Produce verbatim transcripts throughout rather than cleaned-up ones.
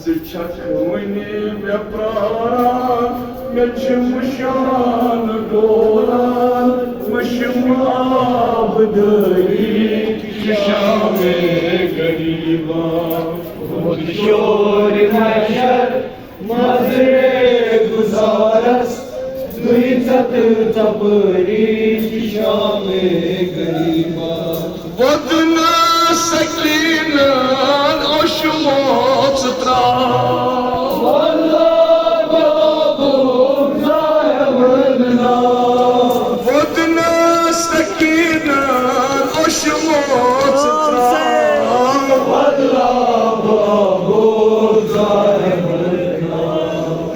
ژٕ چھکھ وُنہِ مےٚ پراران، مےٚ چھِ مُشان ڈولان، مٔشِم آب دٲری، یہِ شامے غریبا۔ شور محشر، مزرے گزارس، دوی ژتہٕ ژپٲری، یہِ شامے غریبا۔ وۄدنہٕ سکیٖنن اوشمو ژٕ ترٛاو۔ وۄدنہٕ سکیٖنن اوشمو ژٕ ترٛاو۔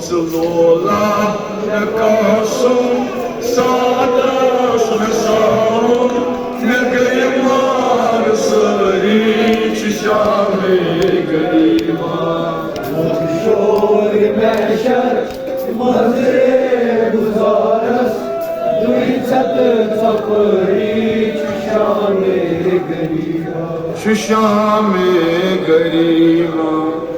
ژٕ لولا مےٚ قاسم، سادس مےٚ ساوُن، مےٚ گٔے مار سٲری، چھِ شامے غریبا۔ شور محشر مزرے گزارس، دوی ژتہٕ ژپٲری، چھِ شامے غریبا۔ چھِ شامے غریبا۔